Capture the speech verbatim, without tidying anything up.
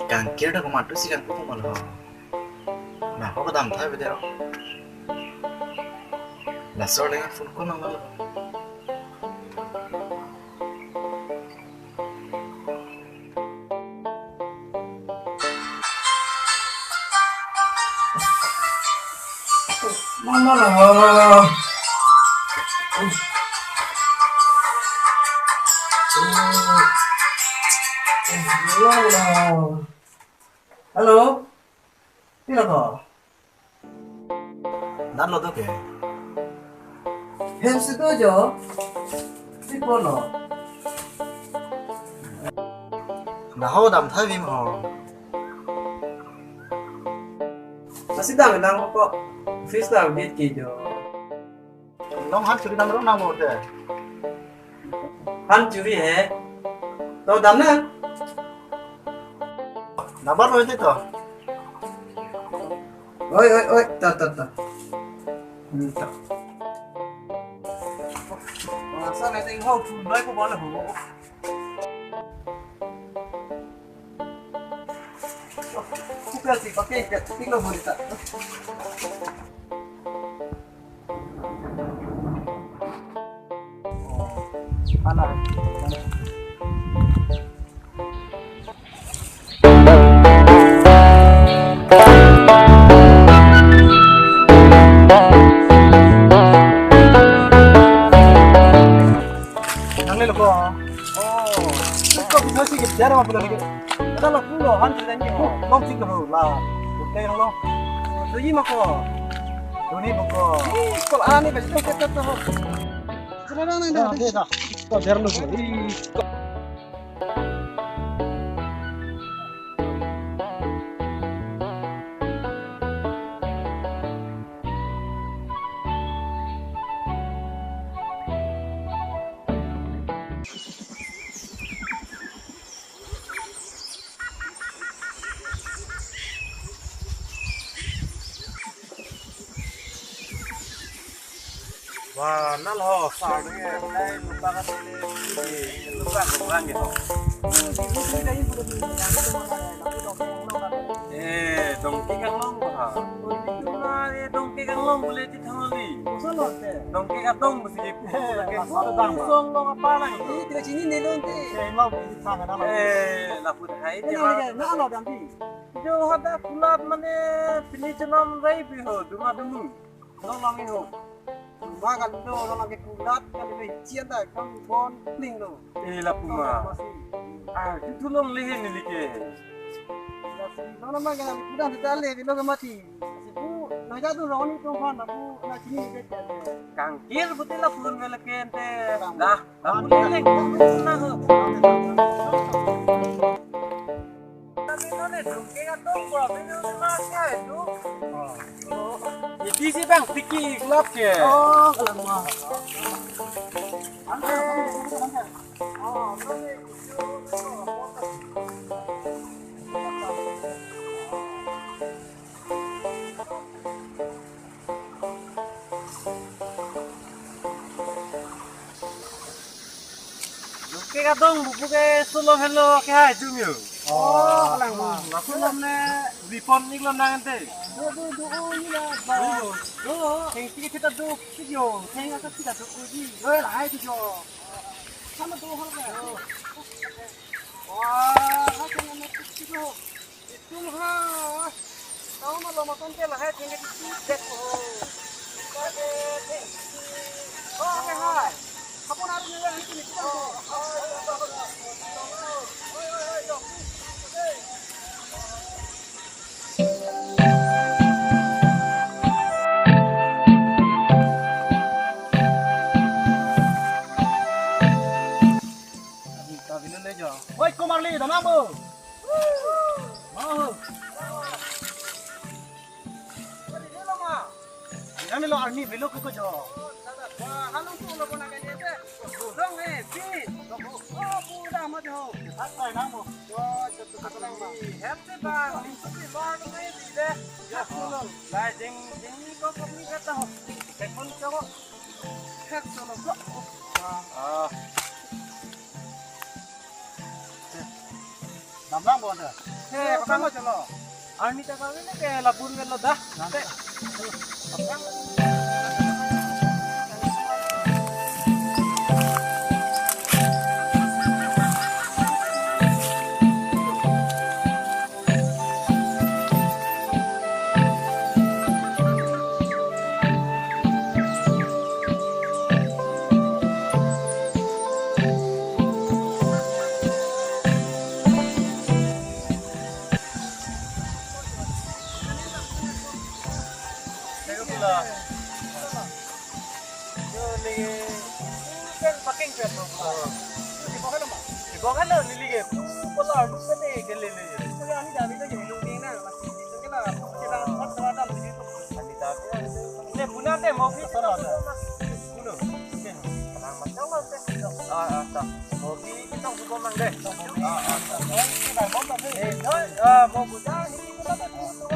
Kangkir dak matu si kangkir ko malo. Nahok damtha bede. Laso le phone ko nang lo. Mama lo. Hello. Pilo ko? Nat lo do ke? Hem si do jo. Si kono? Nahok damtha bim ho. Masi dam lang ko. Office ta update ke jo. Long han churi dam ro na mo te. Han churi he. To dam na. Number lo te to. Oi, oi, oi, ta, ta, ta. Hmm, ta. Masa na ting ho phun bai ko bol ho. Kuka si pakai ke ting lo bol ta. Ala. Nangle lo ko. Oh. Ko bisa si kejar apa lagi? Ada lah pulo han sudah ni. Long sing lo la. Oke lo. Tuji mako. Tuni buko. Ih, kol ani besi kita tuh. Sudah nang nang. Desa. Ko der lo. Ih. Wah, nal ho, sa dong ya, nai lupa ka tele, lupa ka orang gitu. Eh, dongke kanglong ba. Cuma eh, dongke kanglong boleh di thangli. Dongke katong mesti di. Song lo apa lagi? Ini tidak sini nih lo nanti. Eh, lapu hai. Ini lagi, nah lo dampi. Jo hada kulat mane pini chenam rai pi ho, duma dumu. Lo long ho. Ba kan do lo lagi kulat, kan do chian da, kan bon pling lo. Eh, lapu ma. Ah, itu long lehe ni like. Lo nama kan kulat kita le, lo ke mati. Sipu, na jadu lo ni tumphan, lapu, na sini ni ke. Kangkir betul lapu kan le kente. Dah. Kamu lelek, kamu senang ho. Tapi none dongke katong, bro, ini udah makai itu. Jadi sih bang, tiki gelap ya. Oh, kalau mau. Oh, none. Dongke katong bubu ke solo helo ke hai jumyo. Oh, kalang ma. Lapu lam ne ripon nik lo nang ente. Do, do, do, oh, ini lah, ba. Do, do. Heng tiga kita do, tiga. Heng aka kita do, uji. Do, lah, hai tiga. Sama do, hal ka. Wah, hai kan ne tiga. Itum ha. Tahu ma lo makan ke lahai tinggi tinggi dek ho. Kade tinggi. Oh, ke hai. Kamu naruh ni lagi ni kita. Kami lo army bilo ko jo. Wah, halong tu lo kona kanya te. Long eh, pi. Oh, pura mati ho. Hat kai nang mo. Wah, jatuh ke lang ma. Hem te ba, lim tu pi bar tu eh, di de. Ya, tu lo. Lai jing, jing ni ko ko ni kata ho. Tekun ko. Hek tu lo ko. Ah. Damlang bo da. He, kotang lo chalo. Army ta kami ni ke labur ke lo da. Nang. Te. Kan paking ke to. Di bawah lo, neli ke. Pola lu kan ni ke lele. Ani ta. Ne punya te mau kita. Punya. Punya. Kalang macam lo te. Ah, ah, ta. Mau kita buka mang deh. Ah, ah, ta. Eh, no, ah, mau buka ni kita tu.